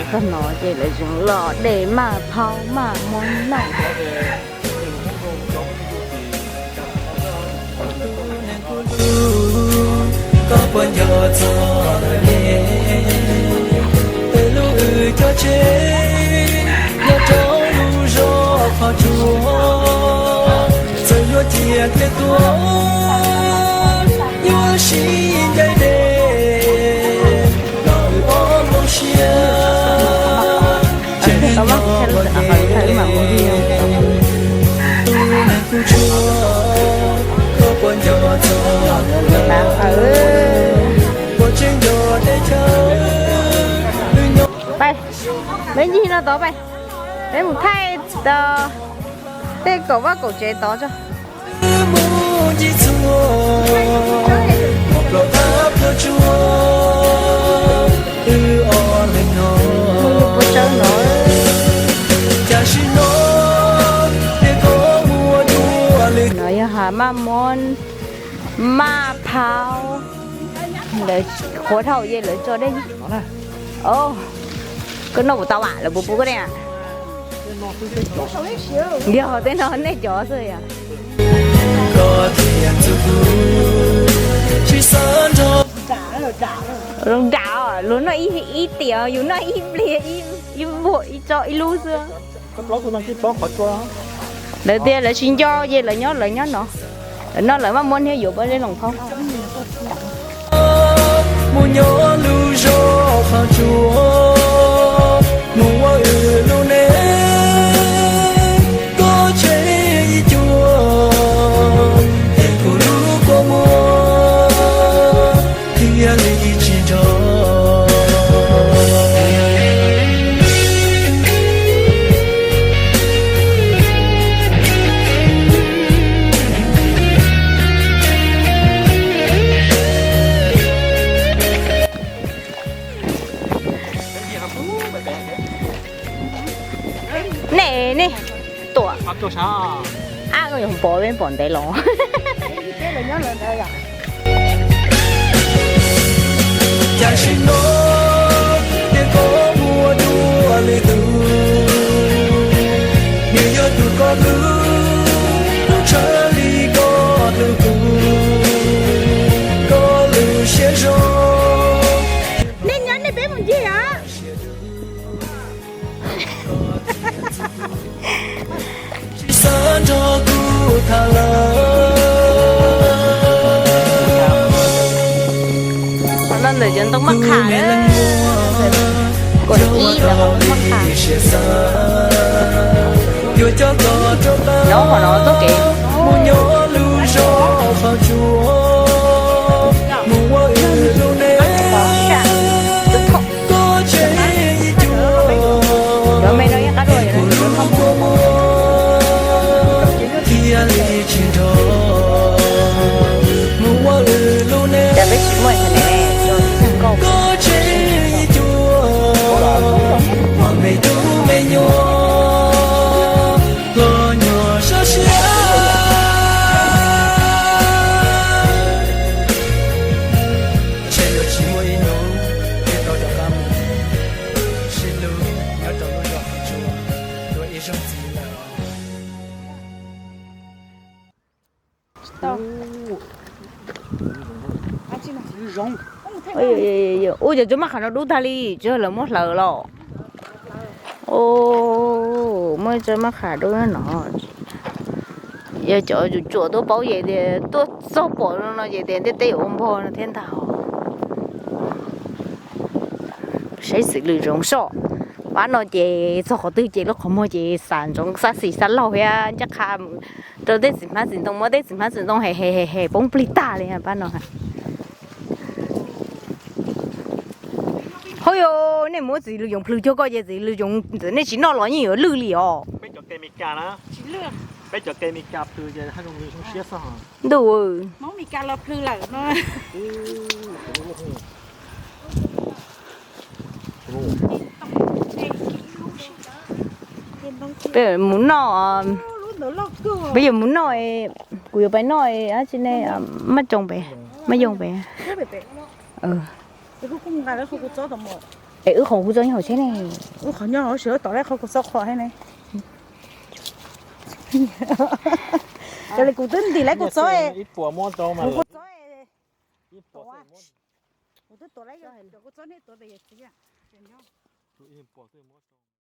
Txog no ces lawv tseem los de maj phaub maj muab noj. Koj puas nco txog ne, peb lub hwj cov tsheb nyob rau lub zos qhov tsua, txawm yuav ciaj thiab tuag, yuav sib ncaim deb los wb ob hmoov siab. Tseem nyob txog tiam, tus neeg kuv tshuaj, koj puas nco txog, puas tseem nco teb chaws wb nyob. Peb ncig no tod peb, peb mus thaij tej kaum vaj kaum tsev tod tso. Mus ncig txhua, mus plaub thab pluag tsuag, wb ob leeg no. Tam sim no, ces koj mus ua dua lwm. No yog hav maj muab, maj phaub, lawv qhuav dhau ces lawv tso dej. Koj noj puas tau, lawv puas pub koj dej? Yog tej no nej cov xwb yom. Zoo nram, luag noj ib tiam, yus noj ib pliag, ib vuag ib tso ib lub xwb. Lawv tias lawv tsis nco ces lawv nyob, lawv nyob no. Lawv noj lawv maj muab hniav yuav pob zeb loos phaub. Mus nyob lub zos qhov tsua, mus ua wb lub neej, koj tseg ib cuag, es kuv lub kua muag thiaj li tsis nrog. Nej, nej tuam, ab, koj yuav pom, peb pom ntev los. Tam sim no, ces koj mus ua dua lwm tus, nws yog tus koj hlub, hlub tshaj li koj hlub kuv, koj lub siab zoo. Nej nyob nej peb mus ncig os. Tsis xav nrog kuv tham lawm. Qhov no ntawm cov ntoo maj qham na, kaum ib ntawm qhov ntoo maj qham. Nyob qhov no txoj kev mus nyob lub zos qhov tsua, mus ua wb lub neej. Koj tseg ib cuag, cov me no yeej qab dua, es kuv lub kua muag thiaj li tsis nrog, mus ua wb lub neej. Koj tseg ib cuag, pom me tub me nyuam los nyuag sab siab. Ntshe yuav tsis muaj ib hnub peb tau rov qab mus sib hlub nyob rau lub zos qhov tsua dua ib zaug ntxiv lawm. Ua cov tsob maj qham no dub tag li, tsis yog lawv muab hlawv los? Muaj tsob maj qham dub no. Yog cov tsuam tsuam tuaj paub ces tias tuaj txog pom no ces tias ntiaj teb yuav ua npog no thiab ntag. Saib xws lwm zoov soj. Pab no ces txog qhov twg ces lub qhov muag ces xav ntsoov xab xis xab laug thiab ncaj qha mus rau tej txiv hmab txiv ntoo, muab tej txiv hmab txiv ntoo hem hem hem hem poob plig tag li pab no. Hauj yog nej muab txiv lws yoov plhws cuag ko ces txiv lws yoov ntxawm nej tsis noj los yeej yuav lwj li os. Ntuj, peb mus noj, peb yuav mus noj, kuv yuav pais noj dab tsi ne, maj coos pem, maj yoos pem. Es wb qhov kuv txob nyob hauv tsheb ne. Wb qhov nyob hauv tsheb tom lawv qhov kuv txob qhov thiab ne. Cov li kuv twb ntim lawv kuv txob, kuv txob, kuv twb tuav lawv cov kuv txob nej tuav pem yawm txiv.